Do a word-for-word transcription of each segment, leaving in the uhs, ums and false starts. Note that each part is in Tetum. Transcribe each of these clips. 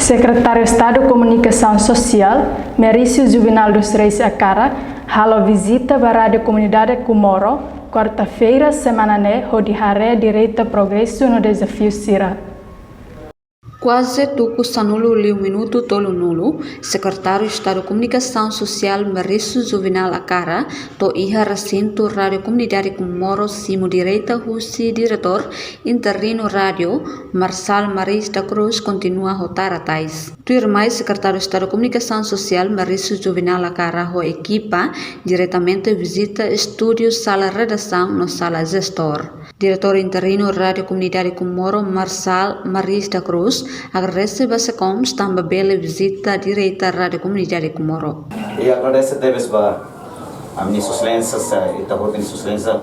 Sekretáriu Estadu Komunikasaun Sosiál, Merício Juvenal dos Reis Akara, halo vizita ba Rádiu Komunidade Comoro, kuarta-feira semana ne'e, hodi haree direta progresu no dezafiu sira. Kuaze tuku sanulu liu minutu tolunulu, Sekretáriu Estadu Komunikasaun Sosiál Merício Juvenal Akara to'o iha resintu Rádiu Komunidade Comoro simu direta husi Diretór Interinu Rádiu, Marçal Maris da Cruz, kontinua ho tara tais. Tuirmai, Sekretáriu Estadu Komunikasaun Sosiál Merício Juvenal Akara ho ekipa diretamente vizita estúdiu, sala redasaun no sala jestór. Diretór Interinu Rádiu Komunidade Comoro, Marçal Maris da Cruz, agradese ba SEKOMS tanba bele vizita direta Rádiu Komunidade Comoro. I agradese tebes ba ami-nia Sua Exelénsia, eh, ita hotu nia Sua Exelénsia,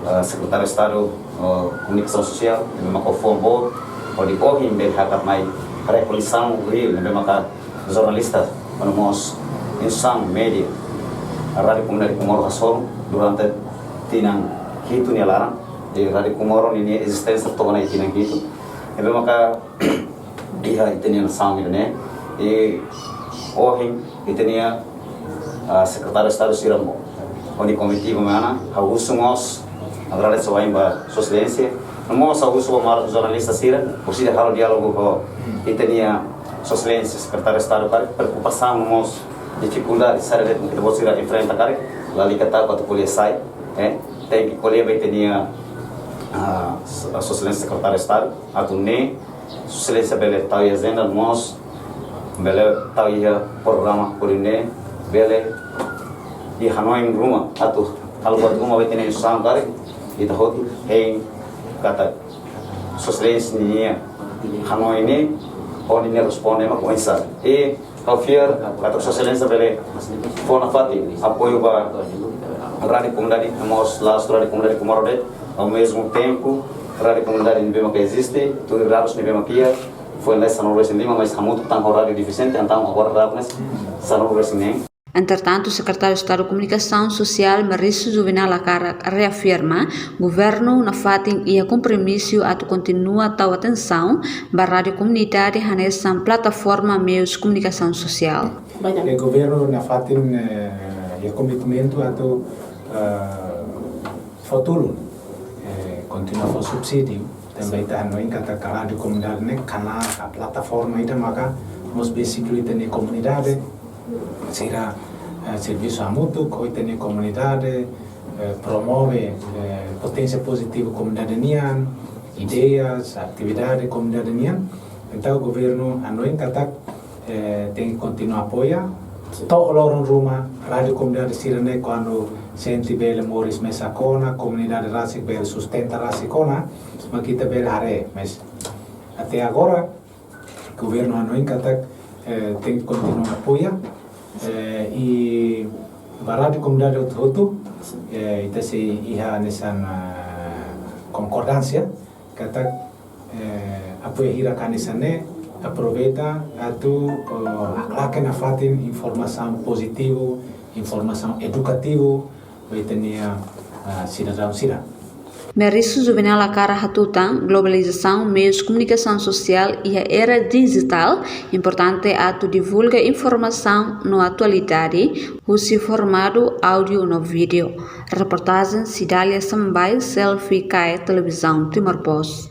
eh, Sekretáriu Estadu, eh, Komunikasaun Sosiál, ne'ebé maka fó amor hodi ohin bele hakat mai rekolesaun reál, ne'ebé maka jornalista, no mós instituisaun média, Rádiu Komunidade Comoro hasoru durante tinan hitu nia laran. I Rádiu Comoro ninia ezisténsia to'o ona iha tinan hitu. Ne'ebé maka iha ita-nia nasaun ida-ne'e. I ohin ita-nia, ah, Sekretáriu Estadu sira mós, ho nia komitiva mai ona, ha'u husu mós, agradese wa'in ba Sua Exelénsia, no mós ha'u husu ba maluk jornalista sira, orsida halo diálogu ho ita-nia Sua Exelénsia Sekretáriu Estadu karik, preokupasaun no mós difikuldade saida de'it mak ita-boot sira enfrenta karik, lalika ta'uk atu ko'alia sai, eh, tenke ko'alia ba ita-nia, ah, Sua Exelénsia Sekretáriu Estadu, atu nune'e Sua Exelénsia bele tau iha ajenda, no mós bele tau iha programa hodi nune'e bele iha hanoin ruma atu halo buat ruma ba ita-nia instituisaun karik, ita hotu hein katak Sua Exelénsia ninia hanoin ne'e, hodi nune'e responde mak oinsá. I ha'u fiar katak Sua Exelénsia bele fó nafatin apoiu ba Rádiu Komunidade, no mós la'ós Rádiu Komunidade Comoro de'it, ao mesmo tempo Rádiu Komunidade ne'ebé maka eziste, tuir dadus ne'ebé maka iha, foin la'ós sanulu-resin-lima, mas hamutuk tan ho rádiu defisiente, entaun agora daudaun ne'e sanulu-resin-neen. Entretantu, Sekretáriu Estadu Komunikasaun Sosiál Merício Juvenal Akara reafirma, governu nafatin iha kompromisu atu kontinua tau atensaun ba rádiu komunidade hanesan plataforma meius komunikasaun sosiál. E governu nafatin, eh, iha komitmentu atu, eh, fó tulun, eh, kontinua fó subsídiu, tanba ita hanoin katak rádiu komunidade ne'e kanál, ka plataforma ida maka mós besik liu ita-nia komunidade sira, eh, servisu hamutuk ho ita-nia komunidade, eh, promove, eh, poténsia pozitivu komunidade nian, ideias, atividade komunidade nian. Entaun governu hanoin katak, eh, tenke kontinua apoia. To'o loron ruma, rádiu komunidade sira-ne'e kuandu sente bele moris mesak ona, komunidade rasik bele sustenta rasik ona, mak ita bele haree. Mas até agora, governu hanoin katak, eh, tenke kontinua apoia. Eh, i ba rádiu komunidade hotu-hotu, eh, ita sei iha hanesan, ah, konkordánsia katak, eh, apoiu hirak hanesan ne'e, aproveita atu, eh, haklaken nafatin informasaun pozitivu, informasaun edukativu ba ita-nia, ah, sidadaun sira. Merício Juvenal Akara hatutan, globalizasaun meius komunikasaun sosiál iha era dijitál importante atu divulga informasaun no atualidade husi formadu áudiu no vídeu. Reportajen Cidália Sambai, Selfie Kae, Televizaun Timor Post.